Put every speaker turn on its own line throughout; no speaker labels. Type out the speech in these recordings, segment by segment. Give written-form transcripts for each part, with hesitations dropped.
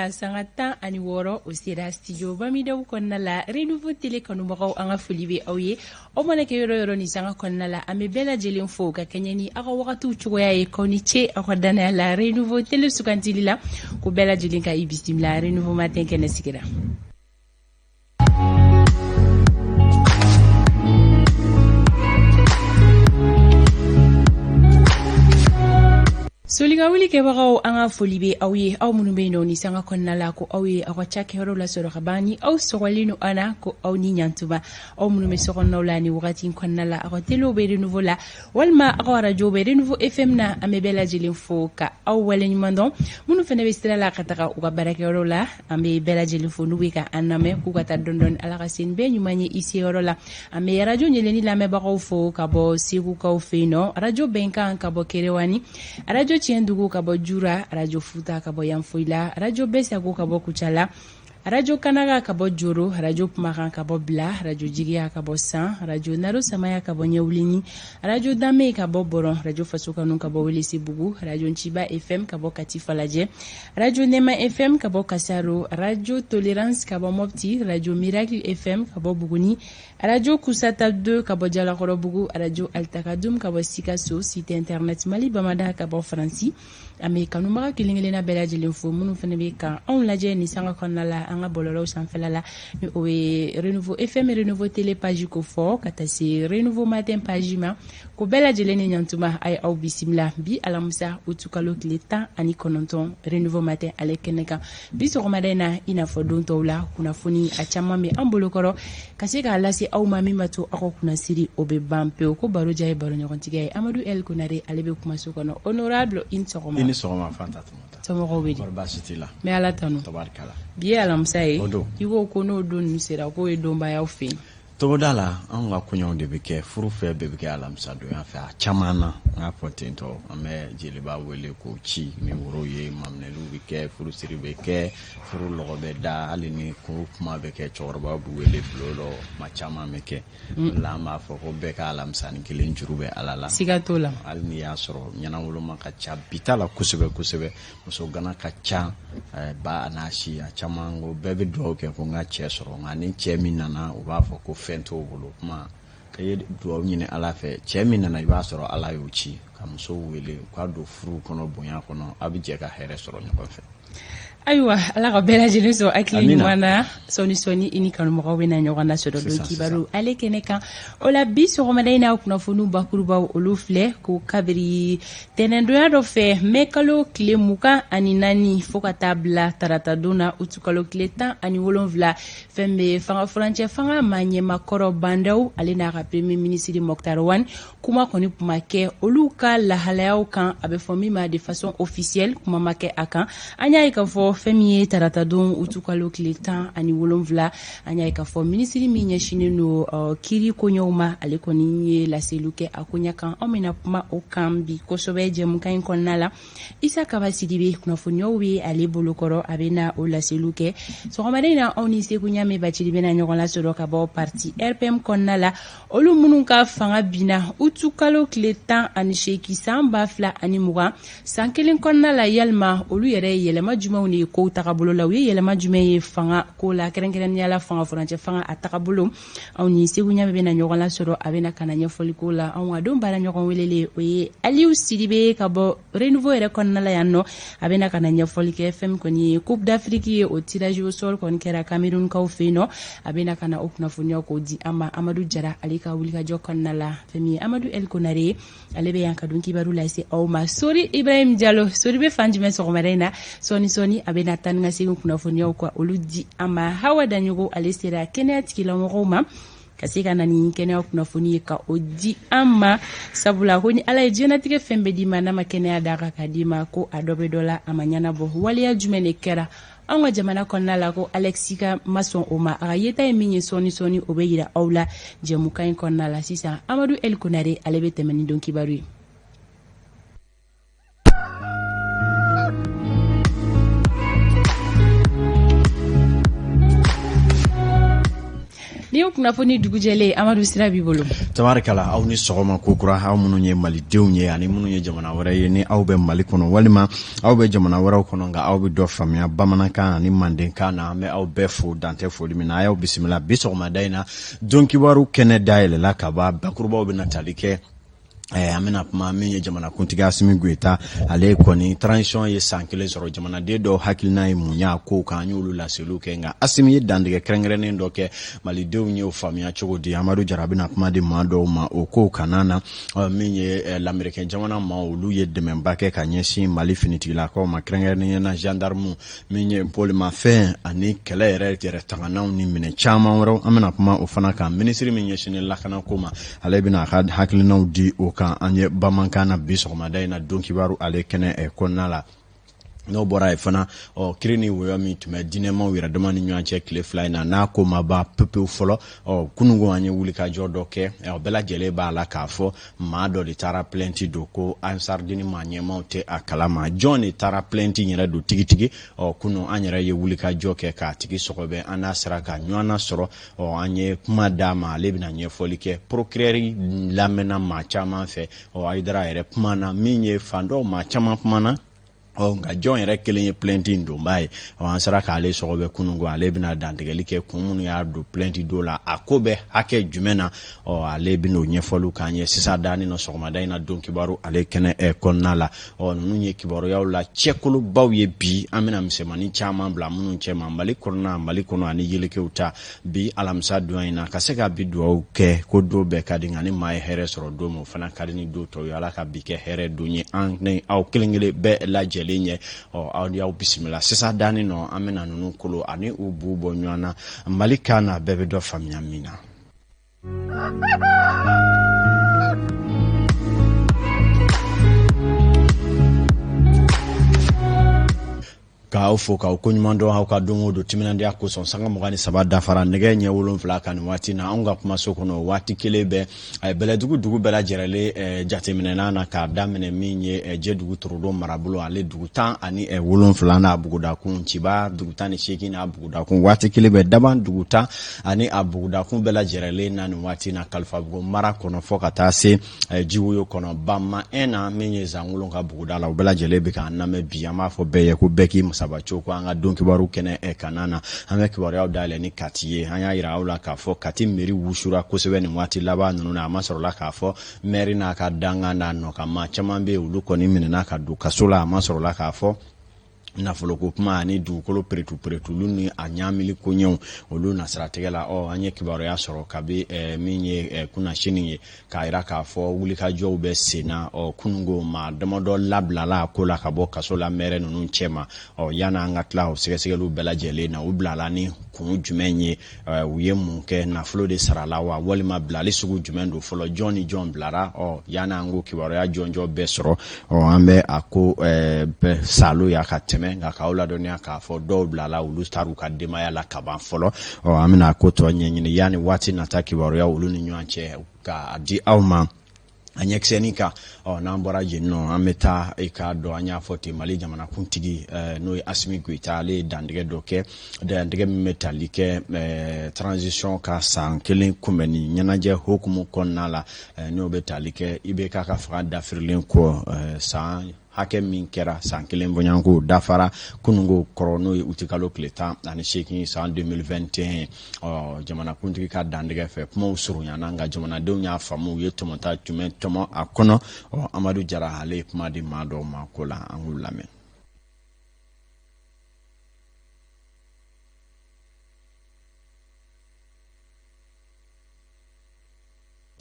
la sanga 16, o sera studio Bamidaw kɔnɔna la. Renouveau Télé kanubagaw, an ka foli bɛ aw ye. Aw mana kɛ yɔrɔ yɔrɔ ni sanga kɔnɔna la, an bɛ bɛɛ lajɛlen fo ka kɛɲɛ ni aw ka wagatiw cogoya ye. K'aw ni ce aw ka danaya la Renouveau Télé sugandili la. Ko bɛɛ lajɛlen ka i bisimila Renouveau Matin kɛnɛ sigira. Solikawuli kɛbagaw, an ka foli bɛ aw ye, aw minnu bɛ yen nɔ ni sanga kɔnɔna la, ko aw ye aw ka cakɛyɔrɔ lasɔrɔ ka ban, ni aw sɔgɔlen don an na, ko aw ni ɲantuma. Aw minnu bɛ sokɔnɔnaw la ni wagati kɔnɔna la, aw ka telew bɛ Renouveau la walima aw ka arajo bɛ Renouveau FM na, an bɛ bɛɛ lajɛlen fo ka aw waleɲuman dɔn. Minnu fana bɛ sira la ka taga u ka baarakɛyɔrɔ la, an bɛ bɛɛ lajɛlen fo n'u bɛ ka an lamɛn, k'u ka taa dɔɔni dɔɔni. Ala ka se ni bɛɛ ɲuman ye i seyɔrɔ la. An bɛ arajo ɲɛlɛni lamɛnbagaw fo ka bɔ Segukaw fɛ yen nɔ, arajo Bɛnkan ka bɔ Kerewani, arajo Tiɲɛdugu ka bɔ Jura, arajo Futa ka bɔ Yanfoyila, arajo Bɛsago ka bɔ Kucala, arajo Kanaga ka bɔ Joro, arajo Kumakan ka bɔ Bila, arajo Jigiya ka bɔ San, arajo Naro Samaya ka bɔ Ɲɛwulini, arajo Danbe ka bɔ Bɔrɔn, arajo Fasokanu ka bɔ Welesebugu, arajo Nciba FM ka bɔ Kati Falajɛ, arajo Nɛma FM ka bɔ Kasaro, arajo Tolerance ka bɔ Mopti, arajo Miracle FM ka bɔ Buguni, arajo Kusata 2 ka bɔ Jalakɔrɔbugu, arajo Altakadum ka bɔ Sikaso, site internet Mali Bamada ka bɔ Faransi. An bɛ kanubaga kelen kelenna bɛɛ lajɛlen fo, minnu fana bɛ ka anw lajɛ ni sanga kɔnɔna la an ka bɔlɔlɔw sanfɛla la, ni o ye Renouveau FM, Renouveau Télé page ko fɔ ka taa se Renouveau Matin page ma, ko bɛɛ lajɛlen ni ɲantuma. A ye aw bisimila bi alamisa utukalo tile 19, Renouveau Matin ale kɛnɛ kan. Bi sɔgɔmada in na, i n'a fɔ don tɔw la, kunnafoni a caman bɛ an bolokɔrɔ ka se k'a lase aw ma, min b'a to aw ka kunnasiri o bɛ ban pewu. Ko baro diya ye baro ɲɔgɔntigɛ ye. Amadu El Konare, ale bɛ kumaso kɔnɔ. Honorable, i ni sɔgɔma.
I ni sɔgɔma, Fanta.
Somɔgɔw bɛ di?
Kɔri baasi t'i la?
N bɛ Ala tanu.
Tabarikala.
Bi ye alamisa ye.
O don.
I ko ko n'o don ninnu sera, k'o ye donba y'aw fɛ yen.
Togoda la, anw ka kɔɲɔw de bɛ kɛ, furu fɛn bɛɛ bɛ kɛ alamisa donya fɛ a caman na. An k'a fɔ ten tɔ, an bɛ jeliba wele k'o ci ni woro ye, maminɛliw bɛ kɛ, furusiri bɛ kɛ, furu lɔgɔ bɛ da, hali ni kuru kuma bɛ kɛ, cɛkɔrɔbaw bɛ wele bulon dɔ, kuma caman bɛ kɛ. O la an b'a fɔ ko bɛɛ ka alamisanin kelen juru bɛ Ala la.
Siga t'o la.
Hali n'i y'a sɔrɔ ɲɛnawoloma ka ca bi ta la kosɛbɛ kosɛbɛ, muso gana ka ca, ba n'a si a caman ko bɛɛ bɛ dugawu kɛ ko n ka cɛ sɔrɔ, nka ni cɛ min nana, u b'a fɔ ko fɛn t'o bolo. Kuma ka ye dugawu ɲini Ala fɛ, cɛ min nana, i b'a sɔrɔ Ala y'o ci ka muso wele u ka don furu kɔnɔ bonya kɔnɔ, a bɛ jɛ ka hɛrɛ sɔrɔ ɲɔgɔn fɛ.
Ayiwa, Ala ka bɛɛ lajɛlen sɔn hakili ɲuman na. Sɔɔni sɔɔni, i ni kanumɔgɔw bɛna ɲɔgɔn lasɔrɔ don kibaru ale kɛnɛ kan. O la bi sɔgɔmada in na, kunnafoniw bakurubaw olu filɛ: ko kabiri tɛnɛndonya dɔ fɛ, mɛ kalo tile 24, fo ka taa bila taratadon na, utukalo tile 17, fɛn bɛ fanga furancɛ fanga maa ɲɛmakɔrɔ Bah N'Daw, ale n'a ka premier ministre Moctar Ouane, kuma kɔni kuma kɛ olu ka lahalayaw kan, a bɛ fɔ min ma de façon officielle, kuma ma kɛ a kan. An y'a ye k'a fɔ fɛn min ye taratadon utukalo tile 17, an y'a ye k'a fɔ minisiri min ɲɛsinnen don kiri koɲɛw ma, ale kɔni ye laseliw kɛ a koɲɛ kan. Anw bɛna kuma o kan bi kosɛbɛ jɛmukan in kɔnɔna la. Isa Kaba Sidibe, kunnafoniyaw bɛ ale bolokɔrɔ, a bɛ na o laseliw kɛ sɔgɔmada in na. Anw ni Segu Ɲame Bacili bɛna ɲɔgɔn lasɔrɔ ka bɔ parti RPM kɔnɔna la, olu minnu ka fanga binna utukalo tile 18 san 2020. San kelen kɔnɔna la, yalima olu yɛrɛ ye yɛlɛma jumɛnw de ye kow tagabolo la? U ye yɛlɛma jumɛn ye fanga ko la, kɛrɛnkɛrɛnnenya la fanga furancɛ fanga a tagabolo? Anw ni Segu Ɲame bɛna ɲɔgɔn lasɔrɔ, a bɛna ka na ɲɛfɔli ko la. Anw ka don baara ɲɔgɔn welele, o ye Aliyu Sidibe ka bɔ Renouveau yɛrɛ kɔnɔna la yan nɔ, a bɛna ka na ɲɛfɔli kɛ fɛn min kɔni ye Coupe d'Afrique ye, o tirage au sort kɔni kɛra Camerounkaw fɛ yen nɔ, a bɛna ka na o kunnafoniyaw k'o di an ma. Amadu Jara, ale ka wulikajɔ kɔnɔna la, fɛn min ye Amadu El Konare ye, ale bɛ yan ka don kibaru lase aw ma. Sori Ibrahim Jalo, Sori bɛ fan jumɛn sɔgɔmada in na? Sɔɔni sɔɔni, a bɛna taa ni ka segin kunnafoniyaw ka olu di an ma. Hawa Daɲogo, ale sera kɛnɛya tigilamɔgɔw ma ka se ka na ni kɛnɛya kunnafoni ye ka o di an ma, sabula ko ni Ala ye diɲɛnatigɛ fɛn bɛɛ d'i ma, n'a ma kɛnɛya d'a kan ka d'i ma, ko a dɔ bɛ dɔ la, a ma ɲɛnabɔ. Waleya jumɛn de kɛra anw ka jamana kɔnɔna la ko Alexis ka ma sɔn o ma? A ka yeta ye min ye, sɔɔni sɔɔni o bɛ yira aw la jɛmukan in kɔnɔna la. Sisan, Amadu El Konare, ale bɛ tɛmɛ ni don kibaru ye. Ni ye kunnafoni dugujɛlen, Amadu, sira b'i bolo.
Tabarikala, aw ni sɔgɔma kokura, aw minnu ye malidenw ye ani minnu ye jamana wɛrɛ ye, ni aw bɛ Mali kɔnɔ walima aw bɛ jamana wɛrɛw kɔnɔ, nka aw bɛ dɔ faamuya bamanankan ani mandenkan na, an bɛ aw bɛɛ fo dantɛ foli min na. A y'aw bisimila bi sɔgɔmada in na. Don kibaru kɛnɛ dayɛlɛla ka ban, bakurubaw bɛna tali kɛ. An bɛna kuma min ye jamanakuntigi Asimi Goyita, ale kɔni transition ye san kelen sɔrɔ, jamanaden dɔw hakilina ye mun y'a kow kan, an y'olu laseliw kɛ. Nka Asimi ye dantigɛ kɛrɛnkɛrɛnnen dɔ kɛ, malidenw y'o faamuya cogo di? Amadu Jara bɛna kuma di maa dɔw ma o kow kana na. Min ye lamerikɛn jamana ma, olu ye dɛmɛba kɛ ka ɲɛsin Mali finitigilakaw ma, kɛrɛnkɛrɛnnenya na gendarme, min ye bolimafɛn ani kɛlɛ yɛrɛ yɛrɛ tanganaw ni minɛn caman wɛrɛw. An bɛna kuma o fana kan. Minisiri min ɲɛsinnen lakanako ma, ale bɛna a ka hakilinaw di o kan an ye bamanankan na bi sɔgɔmada in na don kibaru ale kɛnɛ kɔnɔna la. N'o bɔra yen fana, ɔ kiri ni wɔyɔ min tun bɛ diinɛmaw yɛrɛ dama ni ɲɔgɔn cɛ tile 2 in na, n'a ko ma ban pepewu fɔlɔ, ɔ kununko an ye wulikajɔ dɔ kɛ. Bɛɛ lajɛlen b'a la k'a fɔ maa dɔ de taara plainte don ko Ansardini maa ɲɛmaw tɛ a kalama. Jɔn de taara plainte yɛrɛ don tigitigi? Ɔ kunun an yɛrɛ ye wulikajɔ kɛ k'a tigi sɔgɔbɛ, an n'a sera ka ɲɔgɔn na sɔrɔ. Ɔ an ye kuma d'a ma, ale bɛna ɲɛfɔli kɛ. Procureur lamɛnna maa caman fɛ. Ɔ Hayidara yɛrɛ kumana, min ye fan dɔw maa caman kumana. Ɔ nka jɔn yɛrɛ kelen ye plainte in donbaa ye? Ɔ an sera k'ale sɔgɔbɛ kununko, ale bɛna dantigɛli kɛ kun minnu y'a don plainte don la, a ko bɛ hakɛ jumɛn na. Ɔ ale bɛna o ɲɛfɔliw k'an ye sisan daani nɔ sɔgɔmada in na don kibaru ale kɛnɛ kɔnɔna la. Ɔ ninnu ye kibaruyaw la cɛkolobaw ye bi, an bɛna misɛnmanin caman bila minnu cɛma, Mali kɔnɔna, Mali kɔnɔ ani yelekew ta bi alamisa don in na, ka se ka bi dugawu kɛ ko don bɛɛ ka di, nka ni maa ye hɛrɛ sɔrɔ don min, o fana ka di ni don tɔw ye. Ala ka bi kɛ hɛrɛ don ye an ni aw kelen kelen bɛɛ lajɛlen ye. Ɔ aw ni aw bisimila sisan daani nɔ, an bɛna ninnu kolo ani u bu bɔ ɲɔgɔn na Mali kan na, bɛɛ bɛ dɔ faamuya min na. K'aw fo k'aw koɲuman dɔn aw ka don o don timinandiya kosɔn. Sanga 23 dafara nɛgɛ ɲɛ 7 kan nin waati na anw ka kumaso kɔnɔ. Waati kelen bɛ Bɛlɛdugu dugu bɛɛ lajɛlen jateminɛna na, k'a daminɛ min ye Jɛdugu Torodo marabolo, ale dugu 17 n'a bugudakun, Ciba dugu 18 n'a bugudakun, waati kelen bɛ Daban dugu 10 ani a bugudakun bɛɛ lajɛlen na nin waati na Kalifabugu mara kɔnɔ, fo ka taa se Jiwoyo kɔnɔ Bama 1 na, min ye Zangolon ka buguda la, u bɛɛ lajɛlen bɛ k'an lamɛn bi. An b'a fɔ bɛɛ ye ko bɛɛ k'i masaba co ko an ka don kibaru kɛnɛ kanna na. An bɛ kibaruyaw dayɛlɛ ni Kati ye. An y'a yira aw la k'a fɔ Kati mairie wusura kosɛbɛ nin waati laban ninnu na. A ma sɔrɔla k'a fɔ maire n'a ka dankan n'a nɔ ka maa caman bɛ yen, olu kɔni minɛna ka don kaso la. A ma sɔrɔla k'a fɔ nafoloko kuma ani dugukolo peretu peretulu ni a ɲaamili koɲɛw, olu nasiratigɛ la. Ɔ an ye kibaruya sɔrɔ kabi min ye kunnasini ye, k'a yira k'a fɔ wulikajɔw bɛ sen na. Ɔ kununko maa damadɔ labilala a ko la ka bɔ kaso la mɛrɛ ninnu cɛma. Ɔ yan'an ka tila o sɛgɛsɛgɛliw bɛɛ lajɛlen na, u bilala ni kun jumɛn ye? U ye mun kɛ? Nafolo de sarala wa, walima bilali sugu jumɛn don fɔlɔ? Jɔn ni jɔn bilara? Ɔ yan'an k'o kibaruya jɔnjɔn bɛɛ sɔrɔ, ɔ an bɛ a ko bɛɛ salo ya ka tɛmɛ, nka k'aw ladɔnniya k'a fɔ dɔw bilala, olu taar'u ka denbaya la kaban fɔlɔ. Ɔ an bɛna a ko tɔ ɲɛɲini yanni waati nata kibaruya olu ni ɲɔgɔn cɛ k'a di aw ma a ɲɛkisɛnin kan. Ɔ n'an bɔra yen nɔ, an bɛ taa i k'a dɔn an y'a fɔ ten, Mali jamanakuntigi n'o ye Asimi Goyita, ale ye dantigɛ dɔ kɛ, dantigɛ min bɛ tali kɛ transition ka san kelen kunbɛnni ɲɛnajɛ hukumu kɔnɔna la, n'o bɛ tali kɛ IBK ka fanga dafirilen kɔ san hakɛ min kɛra, san kelen bɔɲɔgɔnko dafara kununko kɔrɔ, n'o ye utikalo tile 18 san 2021. Ɔ jamanakuntigi ka dantigɛ fɛ, kumaw surunyana, nka jamanadenw y'a faamu, u ye tɔmɔta jumɛn tɔmɔ a kɔnɔ? Ɔ Amadu Jara, ale ye kuma di maa dɔw ma ko la, an k'u lamɛn.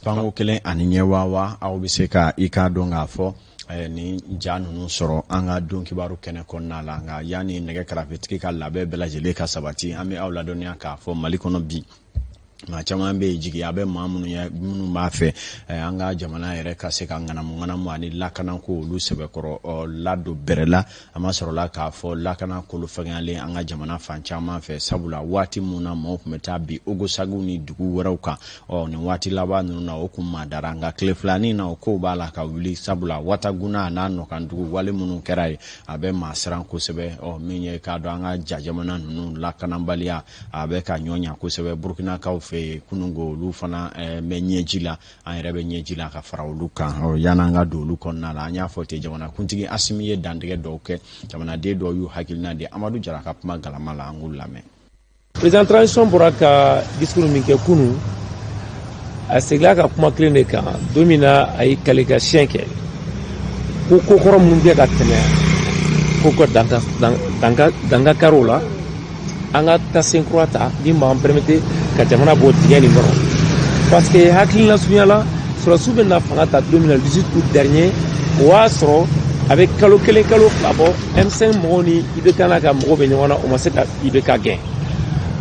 Panko kelen ani ɲɛwawa, aw bɛ se ka i k'a dɔn k'a fɔ ni ja ninnu sɔrɔ an ka don kibaru kɛnɛ kɔnɔna la. Nka yanni nɛgɛ karafetigi ka labɛn bɛɛ lajɛlen ka sabati, an bɛ aw ladɔnniya k'a fɔ Mali kɔnɔ bi, maa caman bɛ yen, jigiya bɛ maa minnu ye, minnu b'a fɛ an ka jamana yɛrɛ ka se ka ŋanamu ŋanamu ani lakanako olu sɛbɛkɔrɔ ladon bɛrɛ la. A ma sɔrɔla k'a fɔ lakana kolo fɛgɛyalen an ka jamana fan caman fɛ, sabula waati min na maaw tun bɛ taa bi Ogosagu ni dugu wɛrɛw kan, ɔ nin waati laban ninnu na o kun madara. Nka tile filanin na o kow b'a la ka wuli, sabula Wataguna n'a nɔkandugu wale minnu kɛra yen, a bɛ maa siran kosɛbɛ. Ɔ min ye k'a dɔn an ka ja jamana ninnu lakanabaliya, a bɛ ka ɲɔ ɲa kosɛbɛ Burukinakaw fɛ. fɛ yen kununko, olu fana bɛ ɲɛji la, an yɛrɛ bɛ ɲɛji la ka fara olu kan. Yan'an ka don olu kɔnɔna la, an y'a fɔ ten, jamanakuntigi Asimi ye dantigɛ dɔw kɛ, jamanaden dɔw y'u hakilina di. Amadu Jara ka kuma galama la, an k'u lamɛn.
Président transition bɔra ka discours min kɛ kunun, a seginna ka kuma kelen de kan. Don min na a ye kale ka siɲɛ kɛ ko kokɔrɔ minnu kɛ ka tɛmɛ, ko ka danka kari o la, an ka taa sen kura ta min b'an permettre ka jamana bɔ dingɛ nin kɔnɔ. Parce que hakilina surunya la, sɔrɔdasiw bɛ na fanga ta don min na, le 18 août dernier, o y'a sɔrɔ a bɛ kalo 1, kalo 2 bɔ, M5 mɔgɔw ni IBK n'a ka mɔgɔw bɛ ɲɔgɔn na, o ma se ka IBK gɛn.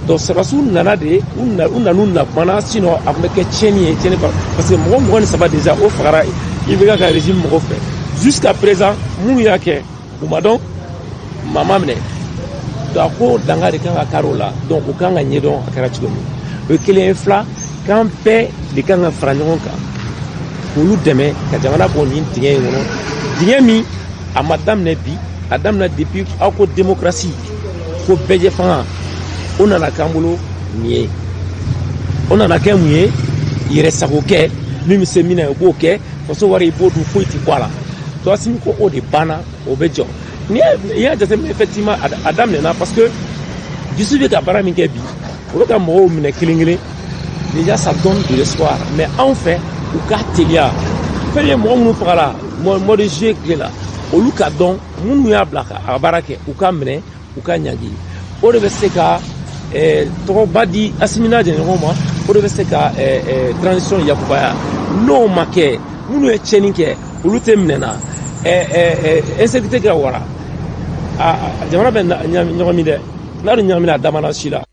Donc sɔrɔdasiw nana de, u nan'u na kumana, sinon a tun bɛ kɛ tiɲɛni ye, tiɲɛni, parce que mɔgɔ 23 déjà o fagara IBK ka régime mɔgɔw fɛ. Jusqu'à présent, minnu y'a kɛ, u ma dɔn, maa ma minɛ. Donc a ko danga de kan ka kari o la. Donc o kan ka ɲɛdɔn a kɛra cogo min, o ye kelen ye. Fila, k'an bɛɛ de kan ka fara ɲɔgɔn kan k'olu dɛmɛ ka jamana bɔ nin dingɛ in kɔnɔ, dingɛ min a ma daminɛ bi, a daminɛ depuis aw ko démocratie, ko bɛɛjɛ fanga, o nana k'an bolo nin ye, o nana kɛ mun ye? Yɛrɛ sago kɛ, min bɛ se min na i b'o kɛ, faso wari i b'o dun, foyi ti bɔ a la. Donc Asimi ko o de banna, o bɛ jɔ. N'i y'a jateminɛ, effectivement a daminɛna, parce que justice bɛ ka baara min kɛ bi, o bɛ ka mɔgɔw minɛ kelen kelen, déjà ça donne de l'espoir. Mais anw fɛ, u ka teliya. Fɛn ye, mɔgɔ minnu fagara mois de juillet tile la, olu ka dɔn minnu y'a bila ka a baara kɛ, u ka minɛ, u ka ɲangi. O de bɛ se ka tɔgɔba di Asimi n'a jɛɲɔgɔnw ma, o de bɛ se ka transition yakubaya. N'o ma kɛ, minnu ye tiɲɛni kɛ, olu tɛ minɛ na, insécurité ka wara, jamana bɛ ɲagami dɛ. N'a dun ɲagamina, a damana si la.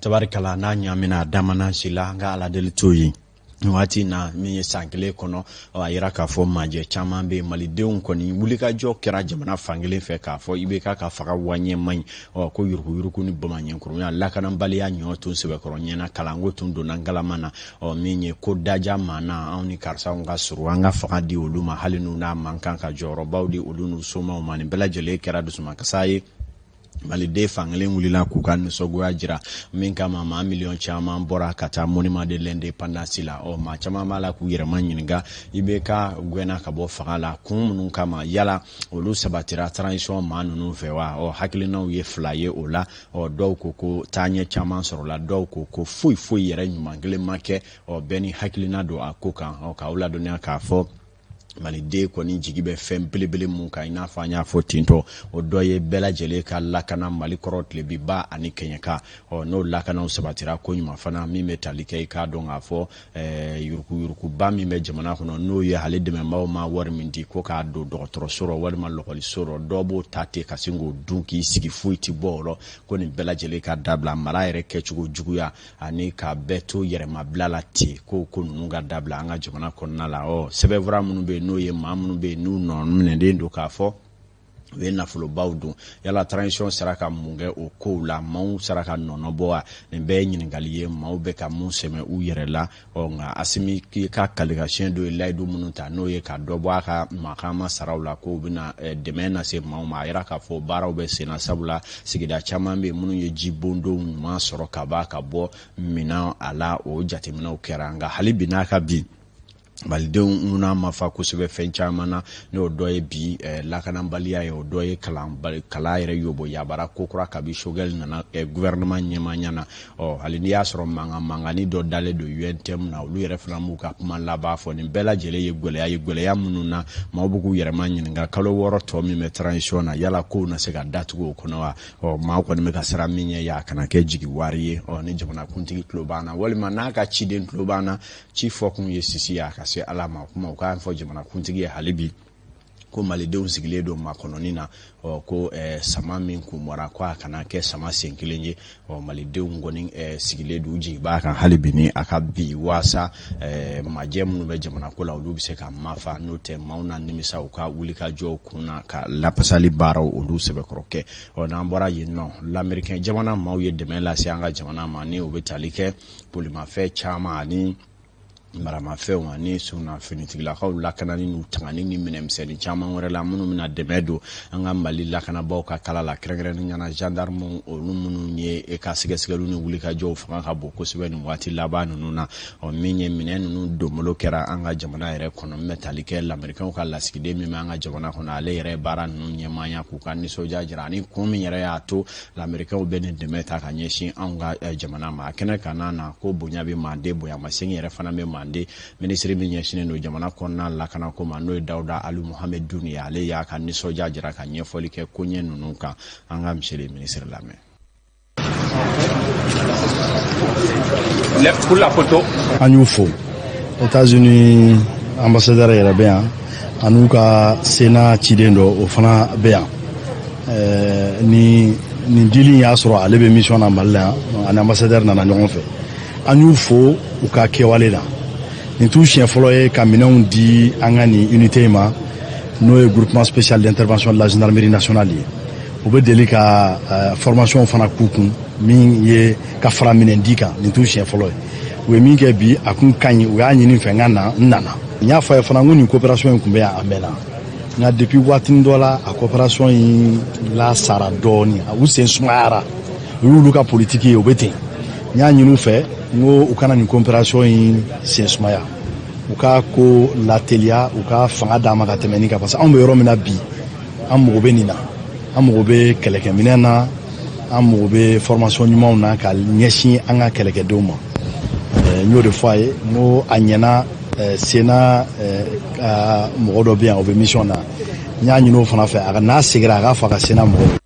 Tabarikala, n'a ɲamina, a damana si la. An ka Ala deli t'o ye. Nin waati na min ye san kelen kɔnɔ, a yira k'a fɔ majɛ caman bɛ yen. Malidenw kɔni wulikajɔ kɛra jamana fankelen fɛ k'a fɔ IBK ka faga waɲɛ man ɲi. Ɔ ko yuruguyurugu ni bamaɲɛkurunya, lakanabaliya ɲɔ tun sɛbɛkɔrɔ ɲɛna, kalanko tun donna ngalama na. Ɔ min ye ko daja maana, anw ni karisaw ka surun, an ka fanga di olu ma hali n'u n'a man kan, ka jɔyɔrɔbaw di olu n'u somaw ma. Nin bɛɛ lajɛlen kɛra dusumakasa ye. Maliden fankelen wulila k'u ka nisɔngoya jira min kama, maa miliyɔn caman bɔra ka taa monument de l'indépendance la. Ɔ maa caman b'a la k'u yɛrɛma ɲininka, IBK gɛnna ka bɔ fanga la kun minnu kama, yala olu sabatira transition maa ninnu fɛ wa? Ɔ hakilinaw ye fila ye o la. Ɔ dɔw ko ko taaɲɛ caman sɔrɔla, dɔw ko ko foyi foyi yɛrɛ ɲuman kelen ma kɛ. Ɔ bɛɛ ni hakilina don a ko kan. Ɔ k'aw ladɔnniya k'a fɔ maliden kɔni jigi bɛ fɛn belebele mun kan, i n'a fɔ an y'a fɔ tentɔ, o dɔ ye bɛɛ lajɛlen ka lakana Mali kɔrɔ, tilebiba ani kɛɲɛka. Ɔ n'o lakanaw sabatira ko ɲuman fana, min bɛ tali kɛ, i k'a dɔn k'a fɔ yuruguyuruguba min bɛ jamana kɔnɔ, n'o ye ale dɛmɛbaaw ma wari min di ko k'a don dɔgɔtɔrɔso rɔ walima lɔkɔliso rɔ, dɔ b'o ta ten ka sin k'o dun k'i sigi, foyi ti bɔ o rɔ, ko nin bɛɛ lajɛlen ka dabila. Mara yɛrɛ kɛcogo juguya ani ka bɛɛ to yɛrɛmabila la ten, ko ko ninnu ka dabila an ka jamana kɔnɔna la. Ɔ sɛbɛnfura minnu bɛ yen, n'o ye maa minnu bɛ yen n'u nɔ minɛlen don k'a fɔ u ye nafolobaw dun, yala transition sera ka mun kɛ o kow la? Maaw sera ka nɔnɔ bɔ wa? Nin bɛɛ ye ɲininkali ye maaw bɛ ka mun sɛmɛ u yɛrɛ la. Ɔ nka Asimi ka kalekasiyɛn dɔ ye layidu minnu ta, n'o ye ka dɔ bɔ a ka makama saraw la, k'o bɛna dɛmɛ lase maaw ma, a yira k'a fɔ baaraw bɛ sen na, sabula sigida caman bɛ yen minnu ye jibondonw ɲuman sɔrɔ ka ban ka bɔ minan a la, o jateminɛw kɛra. Nka hali bi n'a ka bi, malidenw n'a ma fa kosɛbɛ fɛn caman na, n'o dɔ ye bi lakanabaliya ye, o dɔ ye kalan yɛrɛ yobo yabara ko kura kabi Choguel nana gouvernement ɲɛmaaya na. Ɔ hali n'i y'a sɔrɔ mankan mankanni dɔ dalen don UNTM na, olu yɛrɛ fana b'u ka kuma laban fɔ. Nin bɛɛ lajɛlen ye gɛlɛya ye, gɛlɛya minnu na maaw b'u k'u yɛrɛma ɲininka, kalo 6 tɔ min bɛ transition na, yala kow na se ka datugu o kɔnɔ wa? Ɔ maaw kɔni bɛ ka siran min ɲɛ, a kana kɛ jigi wari ye. Ɔ ni jamanakuntigi tulo b'an na walima n'a ka ciden tulo b'an na, ci fɔ kun ye sisi ye a ka se Ala ma. O kuma u k'a fɔ jamanakuntigi ye hali bi ko malidenw sigilen don makɔnɔni na. Ɔ ko sama min kun bɔra, ko a kana kɛ sama sen kelen ye. Ɔ malidenw kɔni sigilen don, u jigi b'a kan hali bi ni a ka bi, waasa majɛ minnu bɛ jamana ko la, olu bɛ se ka mafa. N'o tɛ, maaw na nimisa u ka wulikajɔw kun na ka lapasali baaraw olu sɛbɛkɔrɔ kɛ. Ɔ n'an bɔra yen nɔ, lamɛrikɛn jamana maaw ye dɛmɛ lase an ka jamana ma, ni o bɛ tali kɛ bolimafɛn caman ani Maramafɛnw ani sunna finitigilakaw lakanani n'u tangani ni minɛnmisɛnnin caman wɛrɛ la minnu bɛna dɛmɛ don an ka Mali lakanabaaw ka kala la, kɛrɛnkɛrɛnnenya la gendarmew, olu minnu ye e ka sɛgɛsɛgɛliw ni wulikajɔw fanga ka bon kosɛbɛ nin waati laban ninnu na. Ɔ, min ye minɛn ninnu donbolo kɛra an ka jamana yɛrɛ kɔnɔ, min bɛ tali kɛ lamerikɛnw ka lasigiden min bɛ an ka jamana kɔnɔ, ale yɛrɛ baara ninnu ɲɛmaaya, k'u ka nisɔndiya jira ani kun min yɛrɛ y'a to lamerikɛnw bɛ nin dɛmɛ ta ka ɲɛsin anw ka jamana ma. A kɛnɛ kan na ko bonya bɛ manden, bonyamasegin yɛrɛ fana bɛ manden. Minisiri min ɲɛsinnen don jamana kɔnɔna lakanako ma, n'o ye Dawuda Ali Muhamɛd Dun ye, ale y'a ka nisɔndiya jira ka ɲɛfɔli kɛ koɲɛ ninnu kan. An ka monsieur le ministre lamɛn.
Pour la photo.
An y'u fo. États-Unis ambassadeur yɛrɛ bɛ yan, an'u ka Sénat ciden dɔ, o fana bɛ yan. Ni nin dili y'a sɔrɔ ale bɛ mission na Mali la yan, ani ambassadeur nana ɲɔgɔn fɛ. An y'u fo u ka kɛwale la. Nin t'u siɲɛ fɔlɔ ye ka minɛnw di an ka nin unité in ma, n'o ye Groupement spécial d'intervention de la Gendarmerie nationale ye. U bɛ deli ka formation fana k'u kun min ye ka fara minɛn di kan. Nin t'u siɲɛ fɔlɔ ye. U ye min kɛ bi, a kun ka ɲi. U y'a ɲini n fɛ n ka na, n nana. N y'a fɔ a ye fana ko nin coopération in tun bɛ yan a mɛnna, nka depuis waatinin dɔ la, a coopération in lasara dɔɔni, u sen sumayara. U y'olu ka politique ye, u bɛ ten. N y'a ɲini u fɛ, n ko u kana nin coopération in sen sumaya, u ka ko lateliya, u ka fanga d'a ma ka tɛmɛ nin kan, parce que anw bɛ yɔrɔ min na bi, an mago bɛ nin na, an mago bɛ kɛlɛkɛminɛn na, an mago bɛ formation ɲumanw na ka ɲɛsin an ka kɛlɛkɛdenw ma. N y'o de fɔ a ye, n ko a ɲɛna. Sénat ka mɔgɔ dɔ bɛ yan, o bɛ mission na. N y'a ɲini o fana fɛ, a ka n'a seginna, a k'a fɔ a ka Sénat mɔgɔw ye.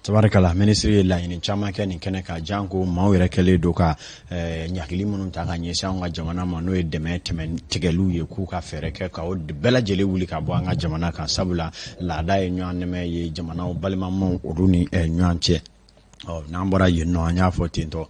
Tabarikala, minisiri ye laɲini caman kɛ nin kɛnɛ kan, janko maaw yɛrɛ kɛlen don ka ɲagili minnu ta ka ɲɛsin anw ka jamana ma, n'o ye dɛmɛ tɛmɛ tigɛliw ye, k'u ka fɛɛrɛ kɛ ka o bɛɛ lajɛlen wuli ka bɔ an ka jamana kan, sabula laada ye ɲɔgɔn dɛmɛ ye jamanaw balimamaw olu ni ɲɔgɔn cɛ. Ɔ, n'an bɔra yen nɔ, an y'a fɔ ten tɔ,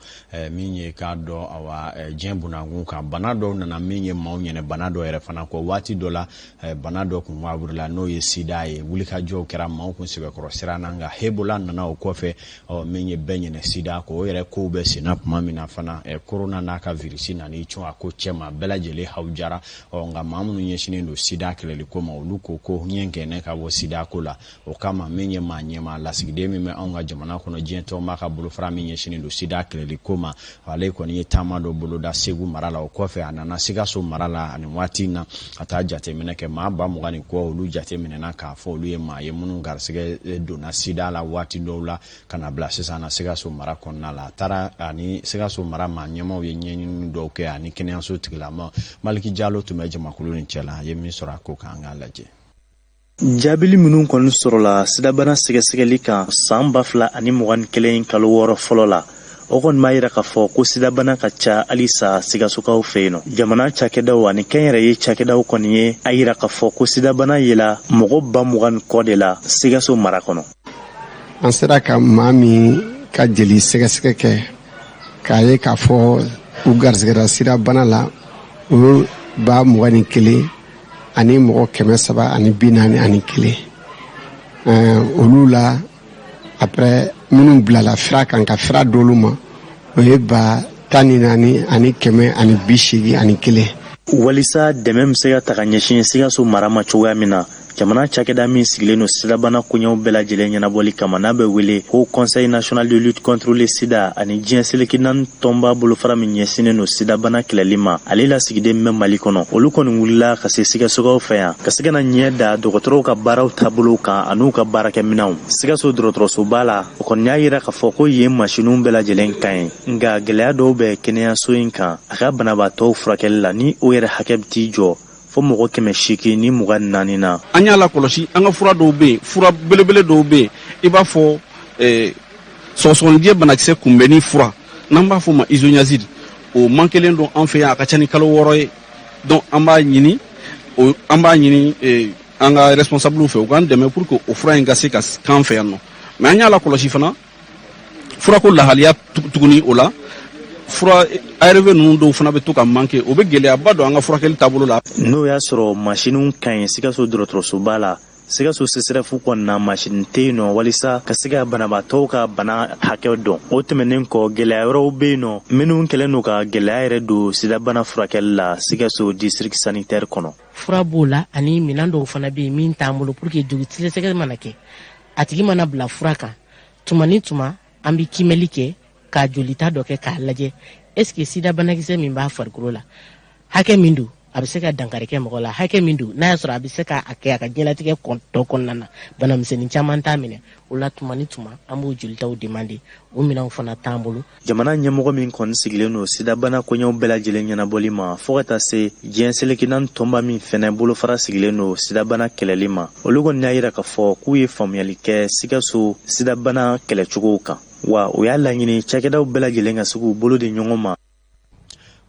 min ye k'a dɔn, awa, diɲɛ bunakun kan, bana dɔw nana min ye maaw ɲɛnɛ, bana dɔw yɛrɛ fana kɔ. Waati dɔ la, bana dɔ kun wawurila, n'o ye sida ye. Wulikajɔw kɛra, maaw kun sɛbɛkɔrɔ siran na, nka Ebola nana o kɔfɛ. Ɔ, min ye bɛɛ ɲɛnɛ sida kɔ, o yɛrɛ kow bɛ senna tuma min na fana, corona n'a ka virisi nana i cun a ko cɛ ma, bɛɛ lajɛlen hawujara. Ɔ, nka maa minnu ɲɛsinnen don sida kɛlɛli ko ma, olu ko ko ɲɛ gɛnɛ ka bɔ sida ko la. O kama, min ye maa ɲɛma lasigiden min bɛ anw ka jamana kɔnɔ diɲɛ tɔnba ka bolofara min ɲɛsinnen don sida kɛlɛli ko ma, ale kɔni ye taama dɔ boloda Segu mara la. O kɔfɛ, a nana Sikaso mara la ani waati in na ka taa jateminɛ kɛ. Maa 20,000 ni kɔ, olu jateminɛna k'a fɔ olu ye maa ye minnu garisɛgɛ donna sida la waati dɔw la ka na bila sisan na Sikaso mara kɔnɔna la. A taara ani Sikaso mara maa ɲɛmaw ye ɲɛɲini dɔw kɛ ani kɛnɛyaso tigilama. Maliki Jalo tun bɛ jamakulu nin cɛ la. A ye min sɔrɔ a ko kan, an k'a lajɛ.
Jaabili minnu kɔni sɔrɔla sidabana sɛgɛsɛgɛli kan san 2021 kalo 6 fɔlɔ la, o kɔni b'a yira k'a fɔ ko sidabana ka ca halisa Sikasokaw fɛ yen nɔ. Jamana cakɛdaw ani kɛnyɛrɛye cakɛdaw kɔni ye a yira k'a fɔ ko sidabana yela mɔgɔ 20,000 ni kɔ de la Sikaso mara kɔnɔ.
An sera ka maa min ka jeli sɛgɛsɛgɛ kɛ k'a ye k'a fɔ u garisigɛra sidabana la, o ye 21,341. Olu la, après minnu bilala sira kan ka sira d'olu ma, o ye 14,181.
Walisa dɛmɛ bɛ se ka taga ɲɛsin Sikaso mara ma cogoya min na, jamana cakɛda min sigilen don sidabana koɲɛw bɛɛ lajɛlen ɲɛnabɔli kama, n'a bɛ wele ko Conseil national de lutte contre le sida, ani diɲɛ seleke naani tɔnba bolofara min ɲɛsinnen don sidabana kɛlɛli ma, ale lasigiden bɛ Mali kɔnɔ, olu kɔni wulila ka se Sikasokaw fɛ yan ka se ka na ɲɛ da dɔgɔtɔrɔw ka baaraw taabolow kan an'u ka baarakɛminɛnw. Sikaso dɔgɔtɔrɔsoba la, o kɔni y'a yira k'a fɔ ko yen masiniw bɛɛ lajɛlen ka ɲi, nka gɛlɛya dɔw bɛ kɛnɛyaso in kan a ka banabaatɔw furakɛli la, ni o yɛrɛ hakɛ bɛ t'i jɔ fo mɔgɔ 824 na.
An y'a lakɔlɔsi, an ka fura dɔw bɛ yen, fura belebele dɔw bɛ yen, i b'a fɔ sɔgɔsɔgɔnijɛ banakisɛ kunbɛnni fura n'an b'a fɔ o ma isoniazide, o man kelen don an fɛ yan, a ka ca ni kalo 6 ye. Donc an b'a ɲini an ka responsable fɛ, u k'an dɛmɛ pour que o fura in ka se ka k'an fɛ yan nɔ. Mais an y'a lakɔlɔsi fana, furako lahaliya tuguni, o la fura ARV ninnu dɔw fana bɛ to ka manquer, o bɛ gɛlɛyaba don an ka furakɛli taabolo la.
N'o y'a sɔrɔ masiniw ka ɲi Sikaso dɔgɔtɔrɔsoba la. Sikaso CSRéf kɔnɔna masini tɛ yen nɔ walisa ka se ka banabaatɔw ka bana hakɛ dɔn. O tɛmɛnen kɔ, gɛlɛya wɛrɛw bɛ yen nɔ minnu kɛlen don ka gɛlɛya yɛrɛ don sidabana furakɛli la Sikaso district sanitaire kɔnɔ.
Fura b'o la ani minɛn dɔw fana bɛ yen min t'an bolo pour que joli sɛgɛsɛgɛ mana kɛ, a tigi mana bila fura kan, tuma ni tuma an bɛ kiimɛli kɛ ka jolita dɔ kɛ k'a lajɛ est ce que sida banakisɛ min b'a farikolo la, hakɛ min don, a bɛ se ka dankari kɛ mɔgɔ la, hakɛ min don, n'a y'a sɔrɔ a bɛ se k'a kɛ a ka diɲɛlatigɛ tɔ kɔnɔna na, banamisɛnnin caman t'a minɛ. O la, tuma ni tuma an b'o jolitaw demande, o minɛnw fana t'an bolo.
Jamana ɲɛmɔgɔ min kɔni sigilen don sidabana koɲɛw bɛɛ lajɛlen ɲɛnabɔli ma, fɔɔ ka taa se diɲɛ seleke naani tɔnba min fɛnɛ bolofara sigilen don sidabana kɛlɛli ma, olu kɔni y'a yira k'a fɔ k'u ye faamuyali kɛ Sikaso sidabana kɛlɛcogow kan, wa u y'a laɲini cakɛdaw bɛɛ lajɛlen ka se k'u bolo di ɲɔgɔn ma.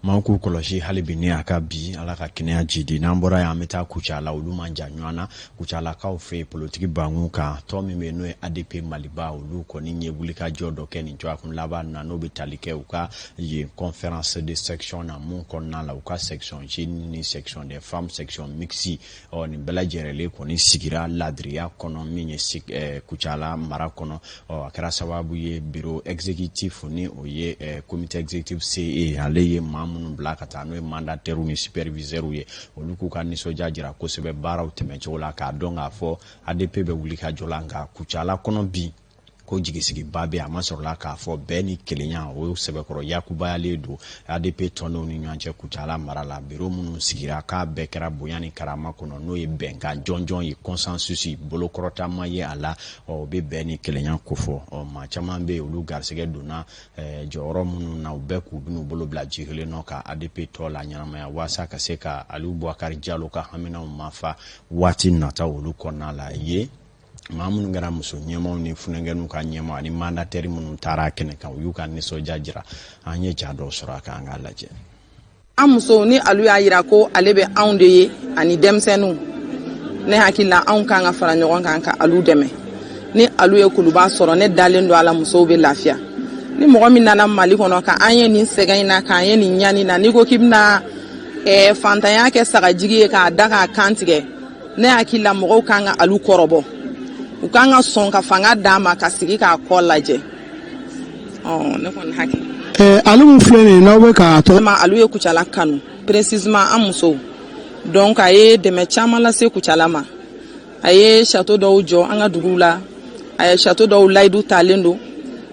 Maaw k'u kɔlɔsi hali bi ni a ka bi Ala ka kɛnɛya jidi. N'an bɔra yan, an bɛ taa Kucala. Olu man jan ɲɔgɔn na. Kucalakaw fɛ yen, politiki bangun kan, tɔn min bɛ yen n'o ye ADP Maliba, olu kɔni ye wulikajɔ dɔ kɛ nin dɔgɔkun laban na, n'o bɛ tali kɛ u ka yen conférence de section na, mun kɔnɔna la u ka section jeune ni section des femmes, section mixte, ɔ nin bɛɛ lajɛlen kɔni sigira ladiriya kɔnɔ min ye Kucala mara kɔnɔ. Ɔ a kɛra sababu ye bureau exécutif, ni o ye comité exécutif CE, ale ye maa minnu bila ka taa, n'o ye mandataires ni superviseurs ye, olu k'u ka nisɔndiya jira kosɛbɛ baaraw tɛmɛcogo la, k'a dɔn k'a fɔ ADP bɛ wuli ka jɔ la. Nka Kucala kɔnɔ bi, ko jigisigiba bɛ a ma sɔrɔla k'a fɔ bɛɛ ni kelenya o sɛbɛkɔrɔ yakubayalen don ADP tɔndenw ni ɲɔgɔn cɛ Kucala mara la. Biro minnu sigira, k'a bɛɛ kɛra bonya ni karama kɔnɔ, n'o ye bɛnkan jɔnjɔn ye, consensus bolokɔrɔtama ye a la. Ɔ o bɛ bɛn ni kelenya kofɔ. Ɔ maa caman bɛ yen, olu garisɛgɛ donna jɔyɔrɔ minnu na, u bɛɛ k'u bɛn'u bolo bila ji kelen nɔ ka ADP tɔ la ɲɛnamaya, waasa ka se ka Aliyu Bubakari Jalo ka haminaw mafa waati nataw olu kɔnɔna la ye. Maa minnu kɛra muso ɲɛmaw ni funankɛninw ka ɲɛmaw ani mandataire minnu taara kɛnɛ kan, u y'u ka nisɔndiya jira. An ye ja dɔw sɔrɔ a kan, an k'a lajɛ.
An musow ni Alu y'a yira ko ale bɛ anw de ye ani denmisɛnninw, ne hakili la anw kan ka fara ɲɔgɔn kan ka Alu dɛmɛ. Ni Alu ye kuluba sɔrɔ, ne dalen don a la musow bɛ lafiya. Ni mɔgɔ min nana Mali kɔnɔ ka an ye nin sɛgɛn in na, k'an ye nin ɲani na, n'i ko k'i bɛna fantanya kɛ sagajigi ye k'a da k'a kan tigɛ, ne hakili la mɔgɔw kan ka Alu kɔrɔbɔ, u kan ka sɔn ka fanga d'a ma ka sigi k'a kɔ lajɛ. Ne kɔni hakili
Alu min filɛ nin ye, n'aw bɛ k'a tɔgɔ
ma, Alu ye Kucala kanu, précisément an musow. Donc a ye dɛmɛ caman lase Kucala ma. A ye château dɔw jɔ an ka duguw la, a ye château dɔw layidu talen don,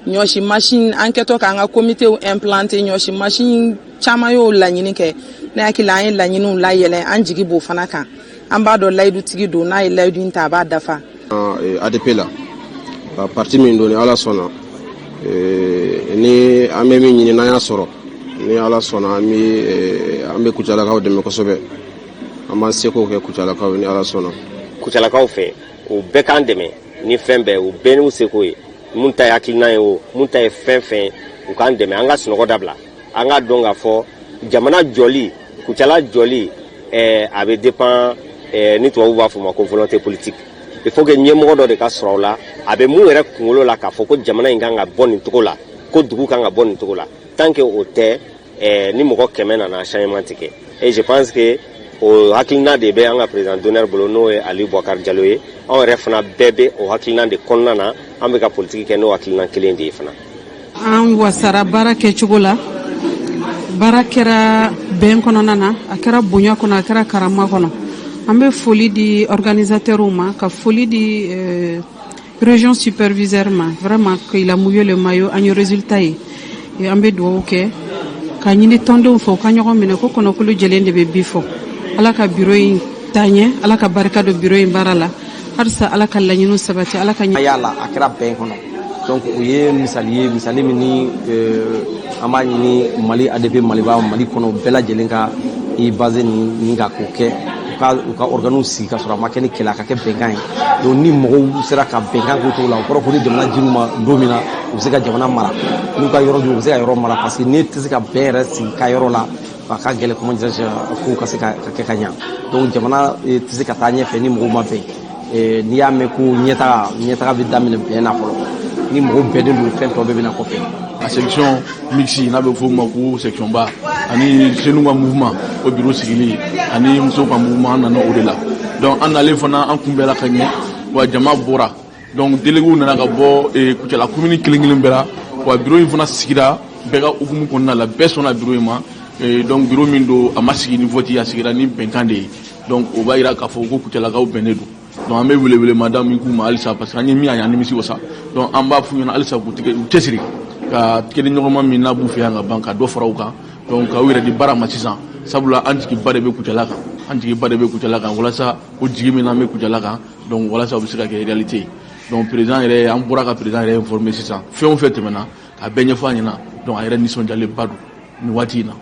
ɲɔsi machine an kɛtɔ k'an ka comitéw implanter, ɲɔsi machine caman y'o laɲini kɛ. Ne hakili la an ye laɲiniw layɛlɛn, an jigi b'o fana kan. An b'a dɔn layidutigi don, n'a ye layidu in ta, a b'a dafa.
ADP la, parti min don, ni Ala sɔnna, ni an bɛ min ɲini, n'an y'a sɔrɔ, ni Ala sɔnna, an bɛ Kucalakaw dɛmɛ kosɛbɛ. An b'an seko kɛ Kucalakaw, ni Ala sɔnna.
Kucalakaw fɛ, u bɛɛ k'an dɛmɛ ni fɛn bɛɛ, u bɛɛ n'u seko ye. Mun ta ye hakilina ye o, mun ta ye fɛn fɛn, u k'an dɛmɛ. An ka sunɔgɔ dabila, an k'a dɔn k'a fɔ jamana jɔli, Kucala jɔli, a bɛ dépend ni tubabu b'a fɔ ma ko volonté politique. Il faut que ɲɛmɔgɔ dɔ de ka sɔrɔ o la, a bɛ mun yɛrɛ kunkolo la k'a fɔ ko jamana in kan ka bɔ nin cogo la, ko dugu kan ka bɔ nin cogo la. Tant que o tɛ, ni mɔgɔ 100 nana, changement tɛ kɛ. Et je pense que o hakilina de bɛ an ka président d'honneur bolo, n'o ye Aliyu Bubakari Jalo ye. Anw yɛrɛ fana bɛɛ bɛ o hakilina de kɔnɔna na, an bɛ ka politique kɛ n'o hakilina kelen de ye fana.
An wasara baara kɛcogo la. Baara kɛra bɛn kɔnɔna na, a kɛra bonya kɔnɔ, a kɛra karama kɔnɔ. An bɛ foli di organisateurs ma, ka foli di région superviseur ma, vraiment qu'il a mouillé le maillot. An ye résultat ye. An bɛ dugawu kɛ ka ɲini tɔndenw fɛ, u ka ɲɔgɔn minɛ ko kɔnɔkulu jɛlen de bɛ bi fɔ. Ala ka bureau in taa ɲɛ, Ala ka barika don bureau in baara la halisa, Ala ka laɲiniw sabati, Ala ka
y'a la, a kɛra bɛn kɔnɔ. Donc o ye misali ye, misali min ni an b'a ɲini Mali ADP Maliba, Mali kɔnɔ bɛɛ lajɛlen ka i base nin kan k'o kɛ, u ka organew sigi ka sɔrɔ a ma kɛ ni kɛlɛ, a ka kɛ bɛnkan ye. Donc ni mɔgɔw sera ka bɛnkan k'o cogo la, o kɔrɔ ko ni jamana dir'u ma don min na, u bɛ se ka jamana mara. N'u ka yɔrɔ di, u bɛ se ka yɔrɔ mara, parce que n'e tɛ se ka bɛn yɛrɛ sigi ka yɔrɔ la, a ka gɛlɛn, comment dirais-je, ko ka se ka kɛ ka ɲa. Donc jamana tɛ se ka taa ɲɛfɛ ni mɔgɔw ma bɛn. N'i y'a mɛn ko ɲɛtaga, ɲɛtaga bɛ daminɛ bɛn na fɔlɔ. Ni mɔgɔw bɛnnen don, fɛn tɔ bɛɛ bɛ na kɔfɛ.
A section mixte, n'a bɛ f'o ma ko section ba, ani jeunes ka mouvement, o bureau sigili, ani musow ka mouvement, an nana o de la.
Donc an nalen fana, an kunbɛla ka ɲɛ wa, jama bɔra. Donc délégués nana ka bɔ Kucala commune kelen kelen bɛɛ la wa. Bureau in fana sigira bɛɛ ka hukumu kɔnɔna la, bɛɛ sɔnna bureau in ma. Donc bureau min don, a ma sigi ni vote ye, a sigira ni bɛnkan de ye. Donc o b'a yira k'a fɔ ko Kucalakaw bɛnnen don. Donc an bɛ welewelemada min k'u ma halisa, parce que an ye min ye, an nimisi wasa. Donc an b'a f'u ɲɛna halisa k'u tigɛ u cɛsiri ka tigɛdiɲɔgɔnma min n'a b'u fɛ yan ka ban, ka dɔ fara u kan. Donc k'aw yɛrɛ di baara ma sisan, sabula an jigiba de bɛ Kucala kan, an jigiba de bɛ Kucala kan, walasa o jigi min n'an bɛ Kucala kan, donc walasa o bɛ se ka kɛ réalité ye. Donc président yɛrɛ, an bɔra ka président yɛrɛ informer sisan, fɛn o fɛn tɛmɛna, k'a bɛɛ ɲɛfɔ a ɲɛna. Donc a yɛrɛ nisɔndiyalenba don nin waati in na.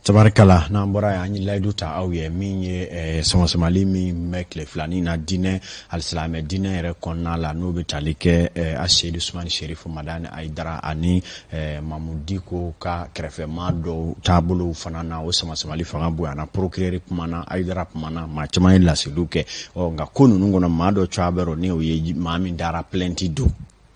Tabarikala, n'an bɔra yan, an ye layidu ta aw ye min ye samasamali min bɛ tile filanin na diinɛ, alisilamɛ diinɛ yɛrɛ kɔnɔna la, n'o bɛ tali kɛ Aseyidu Usumani Serifu Madani Ayidara ani Mamu Diko ka kɛrɛfɛmaa dɔw taabolow fana na. O samasamali fanga bonyana, procureur kumana, Ayidara kumana, maa caman ye laseliw kɛ. Ɔ nka ko ninnu kɔnɔ, maa dɔ cogoya bɛ rɔ, ni o ye maa min dara plainte don.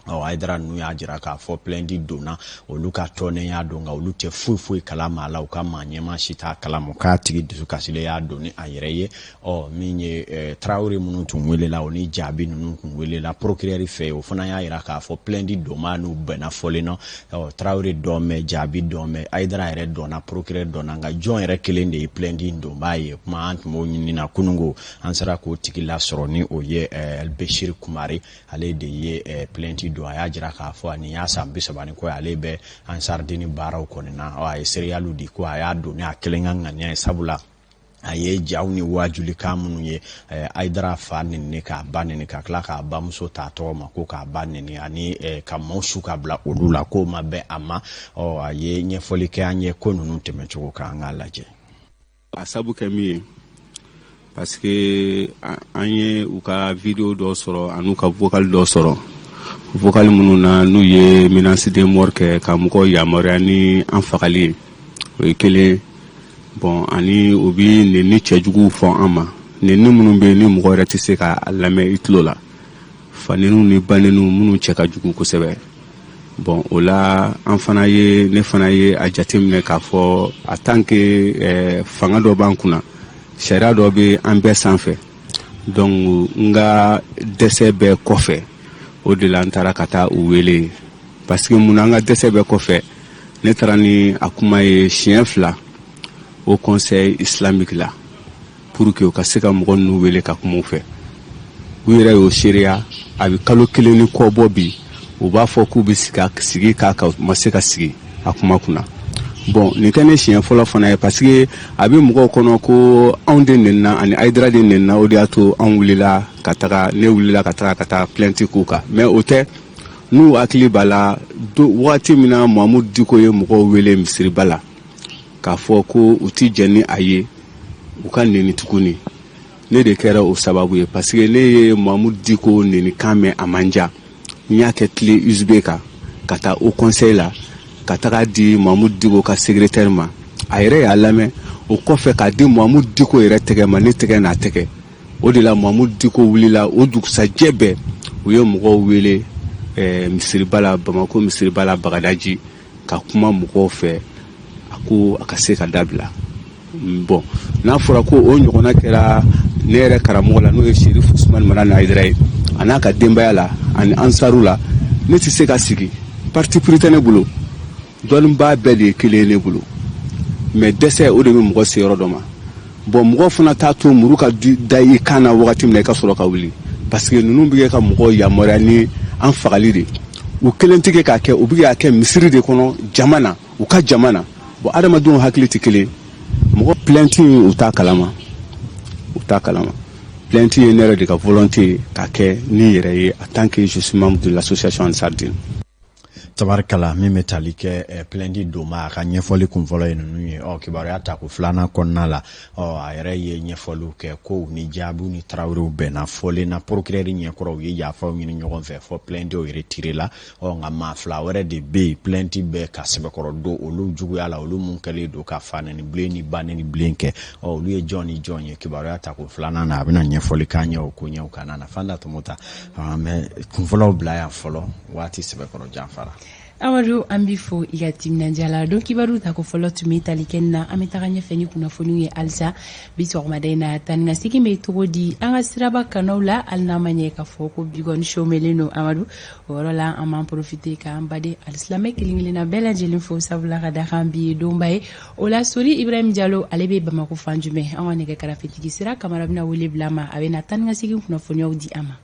Ɔ Hayidara ninnu y'a jira k'a fɔ plainte donna, olu ka tɔnnenya don, nka olu tɛ foyi foyi kalama a la, u ka maa ɲɛmaa si t'a kalama, k'a tigi dusukasilen y'a don ni a yɛrɛ ye. Ɔ min ye Tarawele minnu tun welela, o ni Jaabi ninnu tun welela procureur fɛ, o fana y'a jira k'a fɔ plainte donbaa n'u bɛnna fɔlen na. Ɔ Tarawele dɔn bɛ, Jaabi dɔn bɛ, Hayidara yɛrɛ dɔnna, procureur dɔnna, nka jɔn yɛrɛ kelen de ye plainte in donbaa ye? Kuma an tun b'o ɲini na kununko, an sera k'o tigi lasɔrɔ, ni o ye Bɛsiri Kumare, ale de ye plainte don. A y'a jira k'a fɔ nin y'a san 30 ni kɔ ye, ale bɛ Ansardini baaraw kɔni na. A ye seereyaliw di ko a y'a don ni a kelen ka ŋaniya ye, sabula a ye jaw ni wajulikan minnu ye, Hayidara fa neni, k'a ba neni, ka tila k'a bamuso t'a tɔgɔ ma ko k'a ba neni, ani ka maaw su ka bila olu la, k'o ma bɛn a ma. Ɔ a ye ɲɛfɔli kɛ an ye ko ninnu tɛmɛcogo kan, an k'a lajɛ.
A sabu kɛ min ye, parce que an ye u ka video dɔ sɔrɔ an'u ka vocal dɔ sɔrɔ, vocal minnu na n'u ye menace de mort kɛ ka mɔgɔw yamaruya ni an fagali ye, o ye kelen. Bon, ani u bi neni cɛjuguw fɔ an ma, neni minnu bɛ yen ni mɔgɔ yɛrɛ tɛ se k'a lamɛn i tulo la, faneniw ni baneniw minnu cɛ ka jugu kosɛbɛ. Bon, o la an fana ye, ne fana ye a jateminɛ k'a fɔ en tant que fanga dɔ b'an kunna, sariya dɔ bɛ an bɛɛ sanfɛ. Donc n ka dɛsɛ bɛɛ kɔfɛ, o de la n taara ka taa u wele. Parce que mun na an ka dɛsɛ bɛɛ kɔfɛ, ne taara ni a kuma ye siɲɛ 2 au conseil islamique la pour que u ka se ka mɔgɔ ninnu wele ka kuma u fɛ. U yɛrɛ y'o seereya. A bɛ kalo 1 ni kɔ bɔ bi, u b'a fɔ k'u bɛ sigi k'a kan, u ma se ka sigi a kuma kunna. Bon, nin tɛ ne siɲɛ fɔlɔ fana ye, parce que a bɛ mɔgɔw kɔnɔ ko anw de nenina ani Hayidara de nenina, o de y'a to anw wulila ka taga, ne wulila ka taga ka taa plainte k'u kan. Mais o tɛ. N'u hakili b'a la, waati min na Mamudu Diko ye mɔgɔw wele misiriba la k'a fɔ ko u ti jɛn ni a ye u ka neni tuguni, ne de kɛra o sababu ye, parce que ne ye Mamudu Diko nenikan mɛn, a man diya. N y'a kɛ clé USB kan ka taa au conseil la, ka taga di Mamudu Diko ka secrétaire ma. A yɛrɛ y'a lamɛn. O kɔfɛ, k'a di Mamudu Diko yɛrɛ tɛgɛ ma, ne tɛgɛ n'a tɛgɛ. O de la Mamudu Diko wulila o dugusajɛ bɛɛ, u ye mɔgɔw wele misiriba la, Bamako misiriba la, Bagadaji, ka kuma mɔgɔw fɛ, a ko a ka se ka dabila. Bon, n'a fɔra ko o ɲɔgɔnna kɛra ne yɛrɛ karamɔgɔ la, n'o ye Serif Usumani Madani Hayidara ye, a n'a ka denbaya la ani ansaru la, ne tɛ se ka sigi. Parti pris tɛ ne bolo, dɔnnibaa bɛɛ de ye kelen ye ne bolo. Mais dɛsɛ, o de bɛ mɔgɔ se yɔrɔ dɔ ma. Bon, mɔgɔ fana t'a to muru ka da i kan na wagati min na i ka sɔrɔ ka wuli, parce que ninnu bɛ kɛ ka mɔgɔw yamaruya ni an fagali de. U kelen tɛ k'a kɛ, u bɛ k'a kɛ misiri de kɔnɔ, jama na, u ka jama na. Bon, adamadenw hakili tɛ kelen. Mɔgɔ plainte u t'a kalama, u t'a kalama. Plainte ye ne yɛrɛ de ka volonté ye k'a kɛ ni yɛrɛ ye en tant que je suis membre de l'association Ansardine.
Tabarikala, min bɛ tali kɛ plainte donba, a ka ɲɛfɔli kunfɔlɔ ye ninnu ye. Ɔ kibaruya tako filanan kɔnɔna la, ɔ a yɛrɛ ye ɲɛfɔliw kɛ ko ni Jaabiw ni Tarawelew bɛnna fɔlen na procureur ɲɛkɔrɔ, u ye yafaw ɲini ɲɔgɔn fɛ fɔ plainte retiré la. Ɔ nka maa fila wɛrɛ de bɛ yen, plainte bɛ ka sɛbɛkɔrɔ don olu juguya la, olu mun kɛlen don ka fa nɛni bilen ni ba nɛni bilen kɛ. Ɔ olu ye jɔn ni jɔn ye? Kibaruya tako filanan na, a bɛna ɲɛfɔli k'an ye o ko ɲɛw kan na. Fanda Tɔmɔta, an bɛ kunfɔlɔw bila yan fɔlɔ, waati sɛbɛkɔrɔ janfara.
Amadu, an b'i fo i ka timinandiya la. Don kibaru tako fɔlɔ tun bɛ tali kɛ nin na. An bɛ taga ɲɛfɛ ni kunnafoniw ye halisa. Bi sɔgɔmada in na, taa ni ka segin bɛ cogo di an ka siraba kannaw la, hali n'a ma ɲɛ k'a fɔ ko bi kɔni somelen don? Amadu, o yɔrɔ la, an b'an profiter k'an baden alisilamɛ kelen kelenna bɛɛ lajɛlen fo, sabula ka da kan bi ye donba ye. O la, Sori Ibrahim Jalo, ale bɛ Bamakɔ fan jumɛn? An ka nɛgɛ karafetigi Sira Kamara bɛna wele bila a ma, a bɛ na taa ni ka segin kunnafoniyaw di an ma.